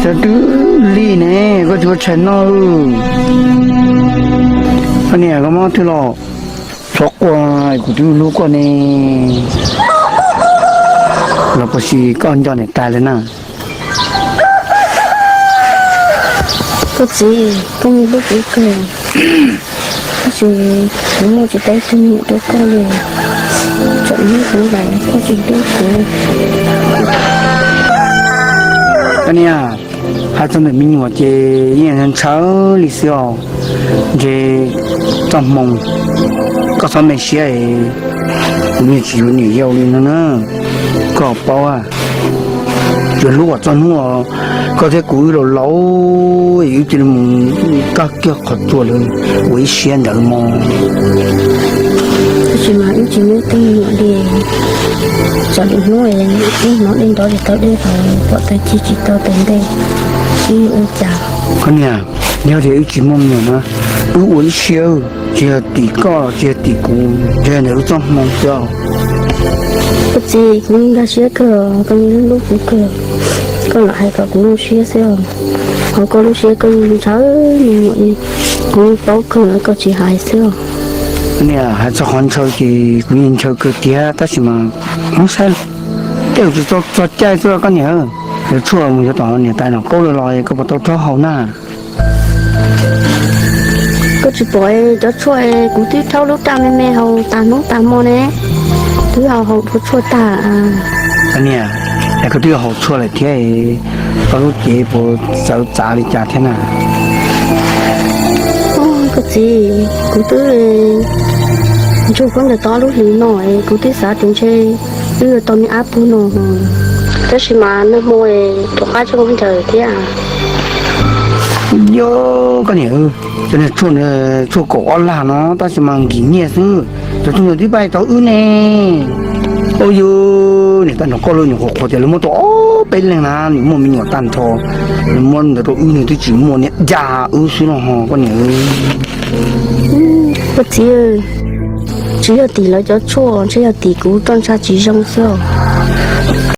Twb lig ne, koj tsis ua tshais noj. Koj niam, koj mob twg los? Txhob quaj, kuv twb hlub koj ne. Los puas tsis koj nco niam tais lawm na? Koj txiv, koj yeej hlub kuv kawg, tab sis kuv muaj tsis tau ib tug me nyuam rau koj li, tseem hnub kuv lawm koj tsis hlub kuv. Koj niam, hais txog ntawm me nyuam ces yeej ntshaw li xwb os. Ntshe txoj hmoo, koj txhob me siab es, kuv yeej tsis yuav niam yau li no na. Koj paub, yuav hlub kom txog hnub koj thiab kuv wb laus laus, wb cia li mus kaj kiag qhov tsua lawm, ua ib siab ntawd mog. Tab sis mas wb tsis muaj tej me nyuam li, tsam lwm hnub wb hnov dej nrov tsis tau dej los pom tag kis tsis tau tag ntej, wb yuav ua cas? Koj niam, yog tias wb tsis muaj me nyuam na, wb ua ib siab, tsis yog tim koj tsis yog tim kuv, ntshe ntawm wb txoj hmoo xwb. Koj txiv, kuv nkag siab kawg, koj yeej hlub kuv kawg, koj lam hais kom kuv zoo siab xwb os. Hauv koj lub siab koj yeej ntshaw me nyuam li, kuv yeej paub kawg, koj tsis hais xwb os. Niam, hais txog qhov ntshaw ces kuv yeej ntshaw kawg tiag, tab sis mas, ub, saib, tej zaum tsis txog caij xwb koj niam. Yuav tshuaj mus yuav tom niam tais Nom Kaub lawv los koj puas tau rhaub haus na? Koj tsis pom cov tshuaj kuv twb rhaub lub raj me me haus tas hnub tas hmo ne, twb haus haus dua tshuaj tag. Niam, es koj twb haus tshuaj lawm thiab, koj lub cev puas txawv txav li cas thiab na? Koj txiv, kuv twb ntsug khaub ncaws tau ob lub hlis no, kuv twb xav tias ntshe wb yuav tau me ab pug no, tab sis mas nag hmo rov qab tso khaub ncaws thiab. Yog koj niam, cov niag tshuaj, tshuaj kaum ob lag no tab sis mas nkim nyiaj xwb, cov tshuaj ntawd twb pab tau wb ne. Ua yog niam tais Nom Kaub lawv nyuam qhuav qhuav tias lawv muab tau ob peb leeg na, nws muaj me nyuam tag nrho, lawv muab ntawd rau wb, nws twb tsis muaj, niam ncaj wb xwb los ho koj niam. Koj txiv, tsis yog tim lawv cov tshuaj, ntshe yog tim kuv roj ntsha tsis zoo xwb os.